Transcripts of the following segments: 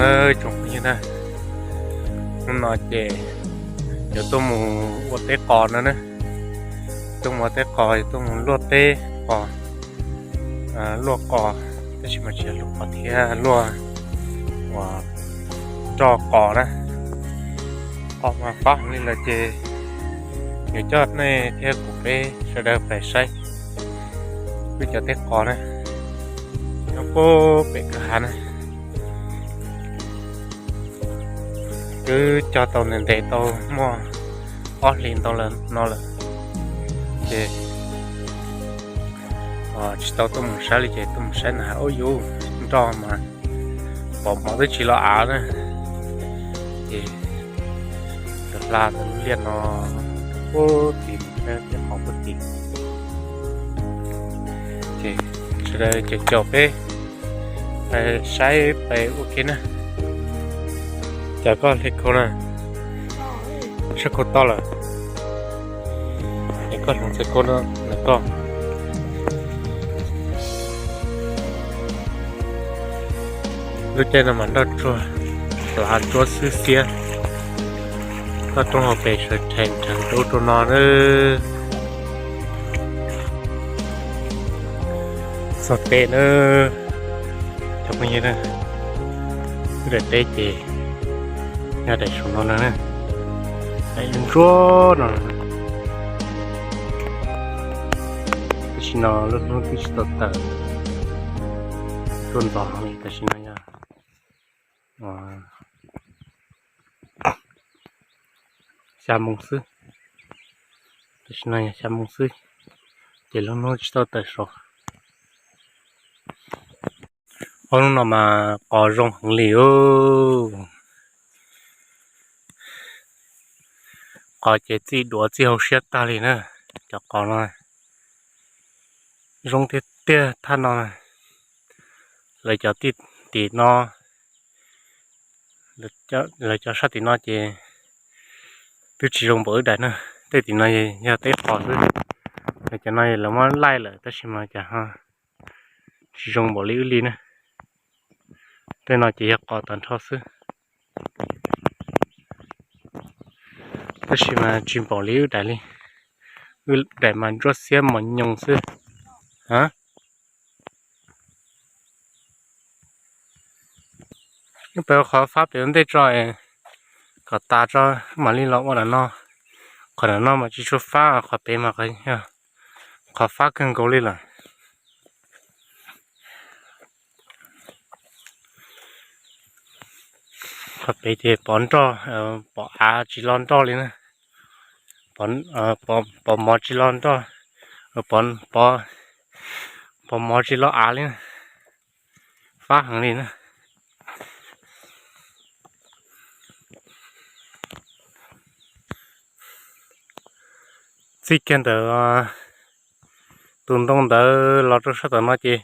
Tsoom phooj ywg na, hnub no ces yuav tuaj mus ua teb qos no na. Tuaj mus ua teb qos, yuav tuaj mus luaj teb qos, luaj qos, tab sis mas tsis yog luaj qos thiab, luaj uas nroj qos na. Qos mas fab heev li lawm ces yuav coj nej thiab kuv peb sawv daws pais saib wb cov teb qos na, nyob puag pem kwj ha na. Twb cog tau ntev ntev tau muaj ob hlis ntau lawm no lawm, ces tsis tau tuaj mus saib li ces tuaj mus saib na, ub yuv, nroj mas pom mov twb tsis los av na. Ces tus hla tus liaj no puag tim mus saib teb qos puag tim. Ces sawv daws caum caum peb saib pais ua ke na. Cas koj hle khau na, sab khau toj lawm, es koj hloov txhais khau no koj. Lub caij no mas nroj tsuag, hlav ntsuab xwb xiab, toj roob hauv pes sawv rhees rhees rau ub rau no na. Txog pem na, cov phooj ywg na, wb daim teb ces nyob daim saum no no na, daim ntsuab no. Tam sim no lub hnub twb tsis tau tawm, tuaj ntxov heev li tam sim no yog xya moo xwb. Tam sim no yog xya moo xwb, ces lub hnub tsis tau tawm saud. Ob hnub no mas qos zoo heev li os. Qos ces txij duav txij hauv siab tag li na. Cov qos no zoo tiag tiag thaj no. Lawv cov tim no, lawv cov sab tim no ces twb tsis zoo npaum wb daim na. Tej tim no yog teb qos xwb, lawv cov no lawv muab laij lawm tab sis mas cas ho tsis zoo npaum li wb li na. Tej no ces yog qos tag nrho xwb, tab sis mas tsis npaum li wb daim li. Wb daim mas ntsuab xiab mos nyoos xwb. Peb ua qhov fab pem ua ntej tso, kom tas tso mam li los ua ntawm no. Qhov ntawm no mas tsis tshua fab, qhov pem mas qhov fab kawg nkaus li lawm. Qhov pem ces pov nroj, pov av tsis lo nroj li na. Pov mov tsis lo nroj, pov mov tsis lo av li na. Fab heev li na. Txij kiag ntawm tus ntoo ntawd los rau sab tom no ces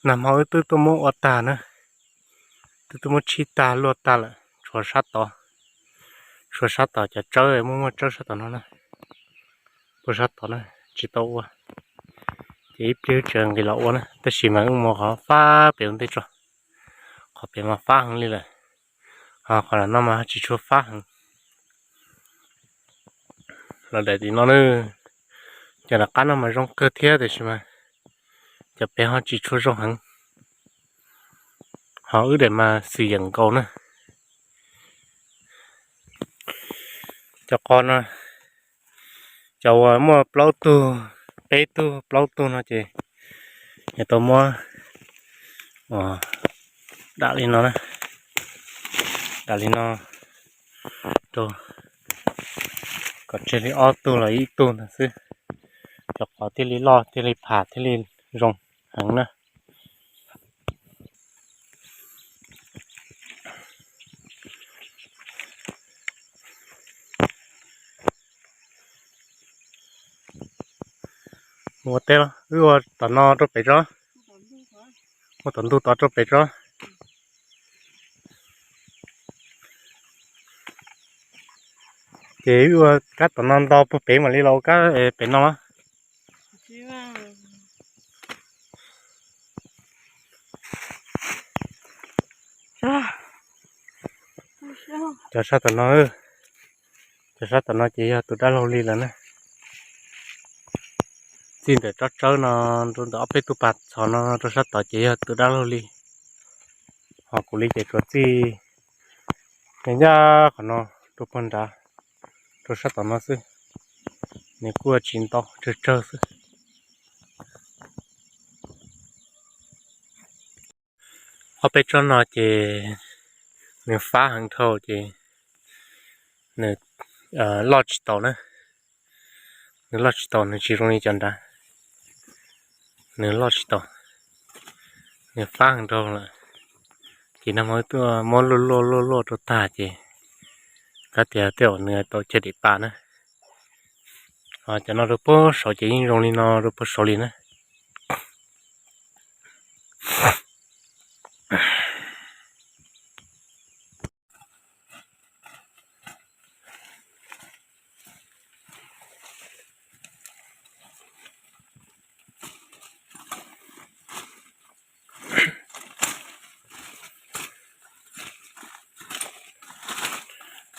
nag hmo wb twb tuaj muab ua tag na, twb tuaj muab tshib tag luaj tag lawm, tshuav sab tod, tshuav sab tom cov tsawb, muaj muaj tsawb sab tom no na, puag sab tod na, tsis tau ua. Ces ib pliag wb tseem nqis los ua na, tab sis mas wb mus qhov fab pem ua ntej tso, qhov pem mas fab heev li lawm, ho qhov no mas tsis tshua fab heev. Los daim tim no na, cov nram qab no mas zoo kawg thiab tiam sis mas cov pem ho tsis tshua zoo heev, ho wb daim mas xwm yeem nkaus na. Cov qos no, cov uas muaj plaub tug, peb tug plaub tug no ces yuav tau muab dam li no na, dam li no rau kom tseg li ob tug los ib tug ntawd xwb, cov qos thiaj li loj thiaj li pham thiaj li zoo heev na. Ua teb los wb ua tom no rau pem tso, ua tom ntug tod rau pem tso. Ces wb ua kab tom no nto puag pem mam li los ua kab pem no. Cov sab tom no, cov sab tom no ces yog tus dab laug Lis lawm na. Txij ntawm tsob tsawb no rau ntawm ob peb tug pas txhos no rau sab tod ces yog tus dab laug Lis. Ho kuv li ces tsuas txij ncaj qhov no rau puag nrad, rau sab tom no xwb. Nws kuj tsis ntau, tsawg tsawg xwb. Ob peb tsob no ces nws fab heev dhau ces nws loj tsis taus na. Nws loj tsis taus, nws tsis zoo li cov nrad. Nws loj tsis taus, nws fab heev dhau lawm. Ces nag hmo tuaj muab luaj luaj luaj luaj rau tag ces kav tias tej zaum nws tau chaw dim pas na. Cov no rau puag saud ces yeej zoo li no rau puag saud li na.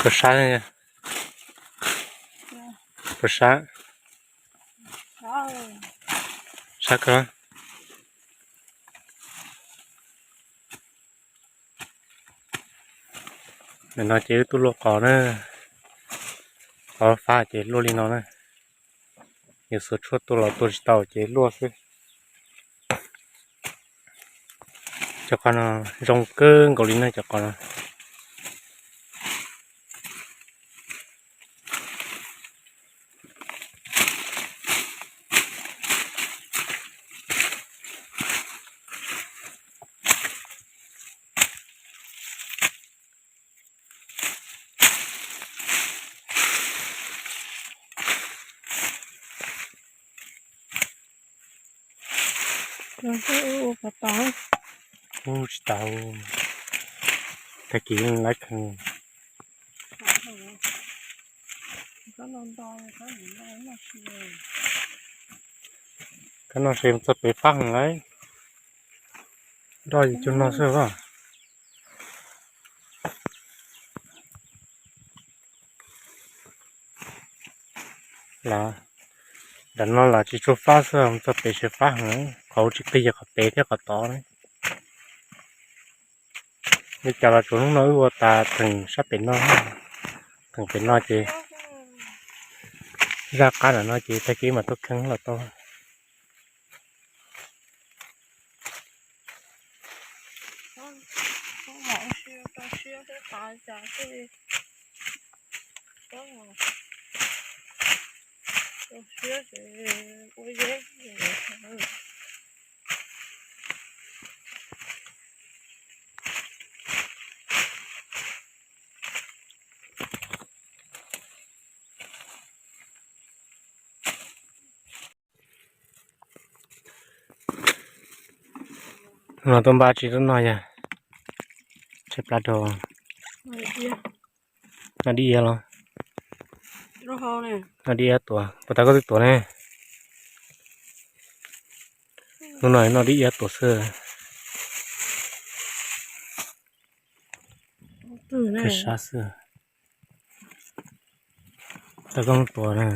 Puas sab? Puas sab? Sab kawg. Nim no ces wb tuaj luaj qos na, qos fab ces luaj li no na. Yus xuas tshuaj tua los tua tsis tau ces luaj xwb. Cov qos no zoo kawg nkaus li na cov qos no. Ub, tsis tau. Tag kis lawv kheej. Kab no ces txog pem fab heev lawm. Doj yus cug no xwb os. Los, nram no los tsis tshua fab xwb, txog pem ces fab heev, qhov tsis qhib yog qhov pem thiab qhov tod na. Li cas los tsuas hnub no wb ua tas theem sab pem no, theem pem no ces zaj qab ntawm no ces tag kis mam tuaj kheej los tau. No tuaj npaj tsis tub no yog tshaib plab rau. Noj dib iab los? Noj dib iab tuaj, puas tas koj twb tuaj ne? Hnub no noj dib iab tuaj xwb. Kawg sab xwb. Tas koj tuaj na.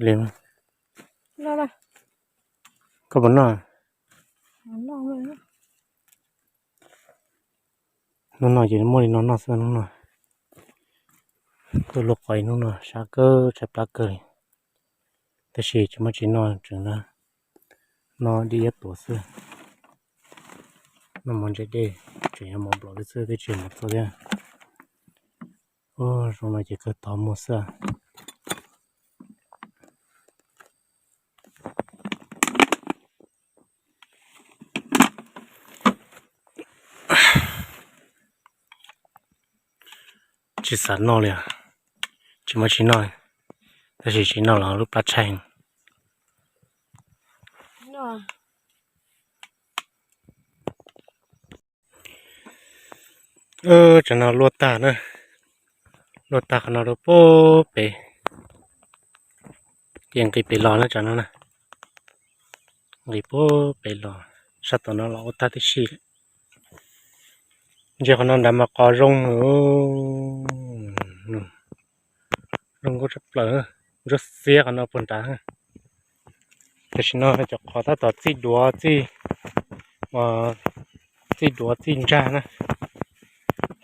Li, koj puas noj? Hnub no ces muaj li no noj xwb hnub no. Tuaj luaj qos ib hnub no sab kawg tshaib plab kawg li, tab sis tsis muaj tsis noj tseem noj dib iab tuaj xwb. Noj mov ntse dej tseem yog mov nplaum li xwb twb tsis mov txog thiab. Ub, zoo no ces kawg tau muag xwb. Tsis xav noj li, tsis muaj tsis noj, tab sis tsis noj los lub plab tshaib. Tsam no luaj tag na, luaj tag qhov no rau pem, ces nqis pem los na tsam no na, nqis pem los, sab tom no los ua tag tib si lawm. Ntsia qhov no nrad mas qos zoo, zoo nkauj tshaj plaws, ntsuab xiab qhov no puag nrad. Tam sim no cov qos tab tom txij duav, txij duav txij ntsag na,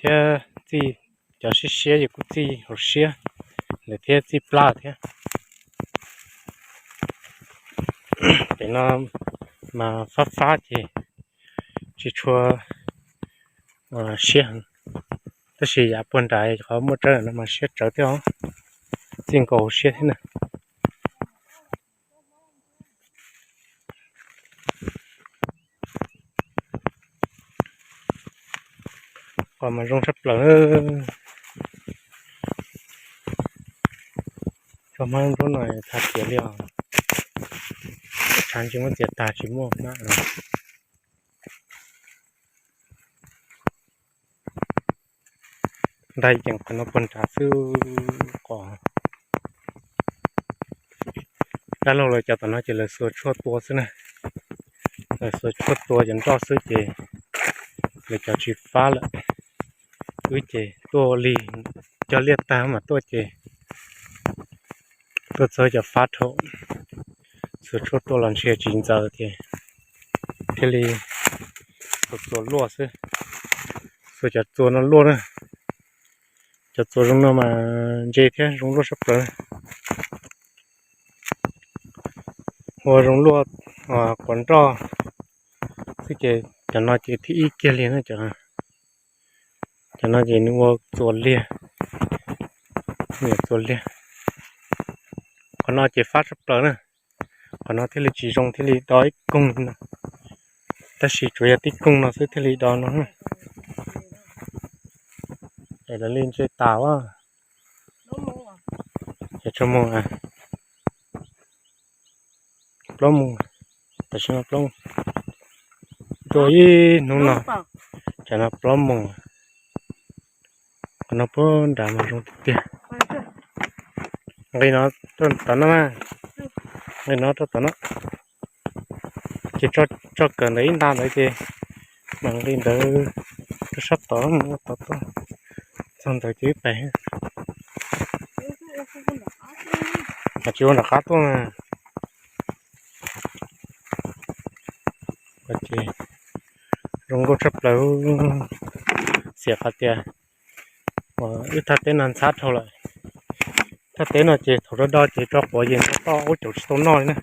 thiab txij cov siab siab ces kuj txij hauv siab lawm thiab txij plab thiab. Pem no mas fab fab ces tsis tshua siab heev, tab sis yav puag nrad qhov muaj tsawb no mas siab tsawv thiab os, txij nkaus hauv siab thiab na. Qos mas zoo tshaj plaws. Tso hmab nruab no tag tiav li os. Tshav ntshe muab txiav tag tsis muaj na. Ntais yees qhov no puag nrad xwb qos. Dab laug lawv cov tom no ces lawv xuas tshuaj tua xwb na. Lawv xuas tshuaj tua cov nroj xwb ces lawv cov tsis fab lawm. Wb ces tuaj li cog liaj tag mas tuaj ces tuaj txog cov fab dhau. Xuas tshuaj tua los ntshe tsis ntxaws ces thiaj li xuas txuas luaj xwb. Xuas cov txuas no luaj na. Cov txuas zoo no mas ntse thiab zoo luaj sab plaws. Ua zoo luaj quav nroj xwb ces cov no ces thib ib kiag li na. Cov no ces nws ua txuas liag, nws txuas liag. Qhov no ces fab sab plaws na. Qhov no thiaj li tsis zoo thiaj li do ib koog no, tab sis tsuas yog tib koog no xwb thiaj li do no. Es lawv li ntshe tas a. Ces tso mus, plaub moos, tam sim no plaub moos, tuaj ib hnub no, tsam no plaub moos. Qhov no puag nrad mas zoo tiag tiag. Nqis no rau tom no na, nqis no rau tom no. Ces tso kawm ntawd ib nta ntawd ces mam nqis ntawd rau sab tod mus ua tod tuaj, txog ntawd ces wb pais. Mas tsis ua nram qab tuaj na. Ces zoo nkauj tshaj plaws, xiam qhov tias wb thaj teb no ntxhab dhau lawm. Thaj teb no ces thaum do do ces tso quav ces nto toj ub caum tsis tau noj li na.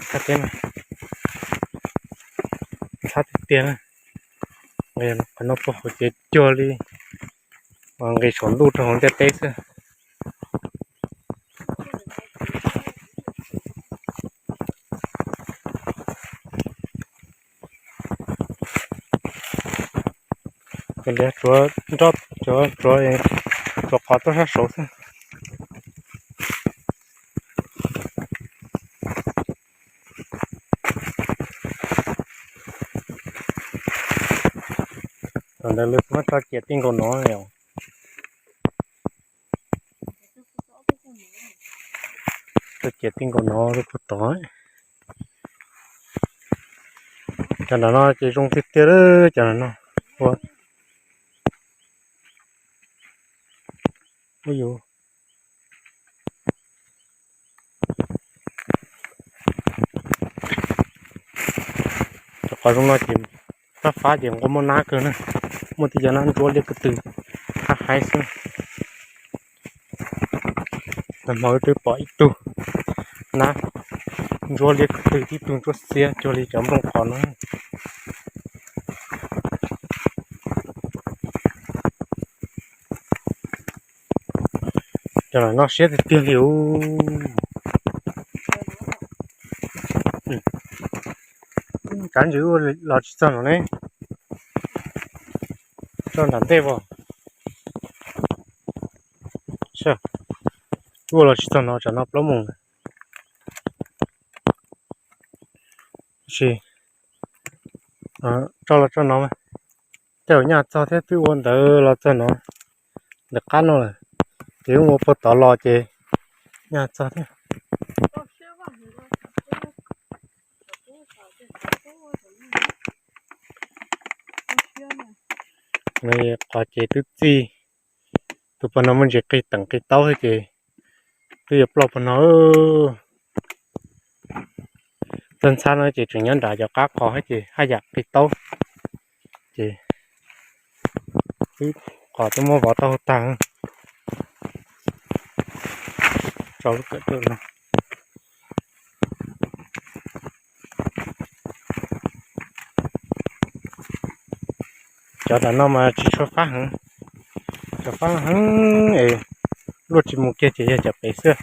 Thaj teb no ntxhab tiag tiag na. Qhov no puag hauv ces cuag li nqis saum ntuj rau hauv ntiaj teb xwb. Ces liab tsuav nroj, tsuav, tsuav qos tuaj sab saud xwb. Thaum ntawd lawv muab tso ciam tij nkaus no yom. Tso ciam tij nkaus no rau puag tod. Cov nram no ces zoo tiag tiag, cov nram no ua. Ub yus, cov qos zoo no ces fab fab ces nqua muaj nab kawg na, muaj tib cov nab ntsuab liab ko tw, qab haib xwb. Nag hmo wb twb pom ib tug nab ntsuab liab ko tw, tib tug ntsuab xiab cuag li cov nplooj qos no. Cov no siab tiag tiag li ub. Tsav ntsws los tsis txog no ne. Tso nram ntej as. Ua los tsis txog no, tsam no plaub moos. Tab sis tso los tso no mas. Tej zaum nyaj txog thiab, twb ua ntawd los txog no, ntawm qab no lawm, ces ua puag tod los ces nyaj txog thiab. Qhov ces twb txij, tus pog no muaj ntsis qig teem qig taub thiab ces twb yuav ploj pog no. Txoj ntxhab no ces tseem nyob nram cov qab qos thiab ces haj yam qig taub, ces twb qos twb muab vov tau tag. Tso lub kawm tuaj no. Cov nram no mas tsis tshua fab heev, cov fab heev es luaj tsis mus kiag ces yog cov pem xwb.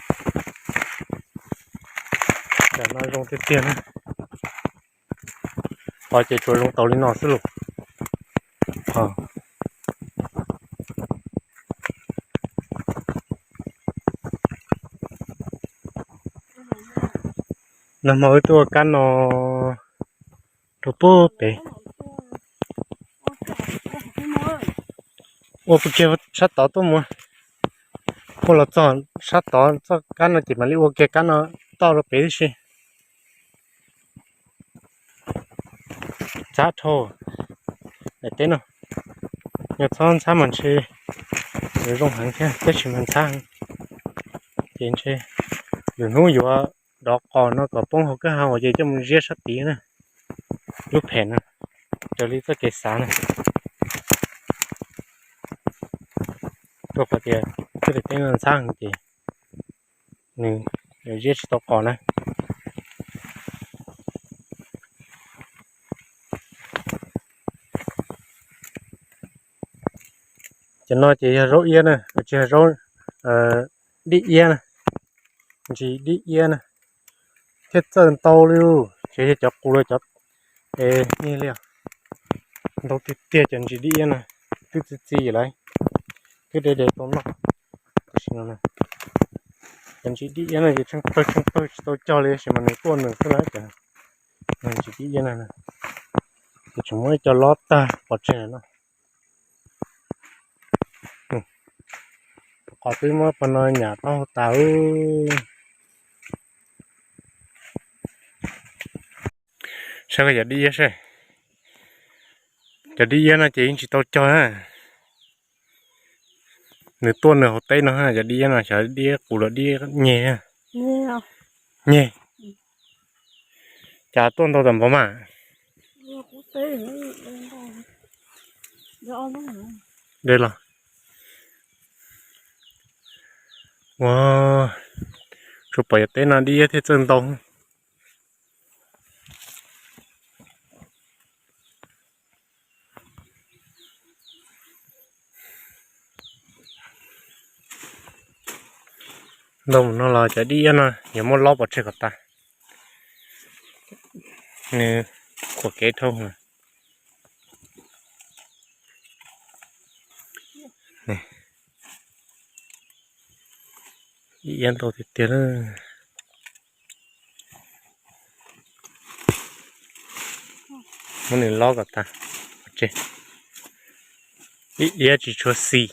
Nram no zoo tiag tiag na. Qos ces tsuas zoo tau li no xwb los. Nag hmo wb tuaj ua kab no rau puag pem. Ua puag kiag sab tod tuaj mus. Ua los txog sab tod txoj kab no ces mam li ua kiag kab no toj rau pem tib si. Ntxhab dhau daim teb no. Yog txhob ntxhab mas ntshe yuav zoo heev thiab, tab sis mas ntxhab heev. Ces ntshe lwm hnub yuav dov qos no kom poob hauv kwj ha uas ces coj mus ziab sab tid na. Lub phem no, raws li txoj kev xav na. Rau qhov tias txoj daim teb no ntxhab heev ces nws yuav ziab tsis tau qos na. Cov no ces yog zaub iab na, tsis yog zaub, dib iab na, ntsis dib iab na, thiaj txawj ntau li, tsis yog cov qus los cov, e, nyiag li os. Ntau tiag tiag cov ntsis dib iab na, twb txi txiv lawm, twb de de tau noj. Tam sim no cov ntsis dib iab no ces tsheej pawg tsheej pawg tsis tau cog li, tab sis mas nws tuaj nws xwb lawm cov ntsis dib iab no. Ces tseem muab ib co lob tag pov tseg no. Qos twb muab pog no nyam taub hau tas. Saib koj cov dib iab saib. Cov dib iab no ces yeej tsis tau cog na. Nws tuaj nws hauv teb no, cov dib iab no xyov dib qus los dib nyeg. Nyeg. Cas tuaj ntau tas npaum mas. De los. Ua, tsuas pom yog teb no dib iab thiaj txawj ntau. Ntau mus no los cov dib iab no yuav muab lob pov tseg kom tas. Nws qhuas kev dhau. Dib iab ntau tiag tiag. Muab nws lob kom tas. Dib iab tsis tshua xis.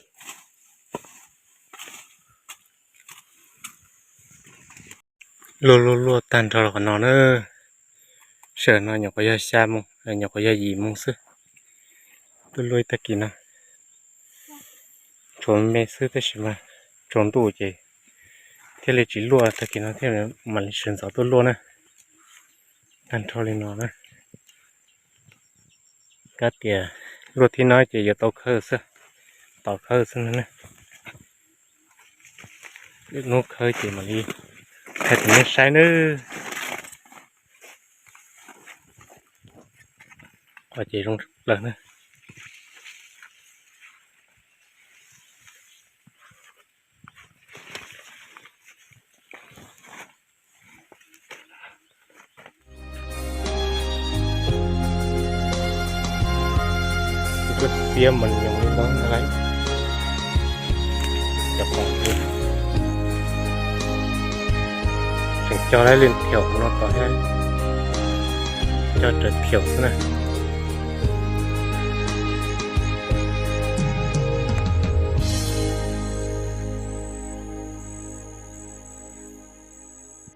Luaj luaj luaj tag nrho los qhov no na. Sij hawm no nyuam qhuav yog xya moo, nyuam qhuav yog yim moo xwb. Tuaj luaj ib tag kis no, tsuas me xwb tab sis mas tsaus ntuj ces thiaj li tsis luaj, tag kis no thiaj mam li sawv ntxov tuaj luaj na. Tag nrho li no na. Kab tias luaj thib no ces yuav tau khawb xwb, tau khawb xwb no na. Lwm hnub khawb ces mam li thaij rau nej saib nawb. Qhov ces zoo plaws na. Kuj txiab mas nyoos li no ntag lauj. Cov qos tseem cog laib li thiaum no tod thiab, cog raws thiaum xwb na.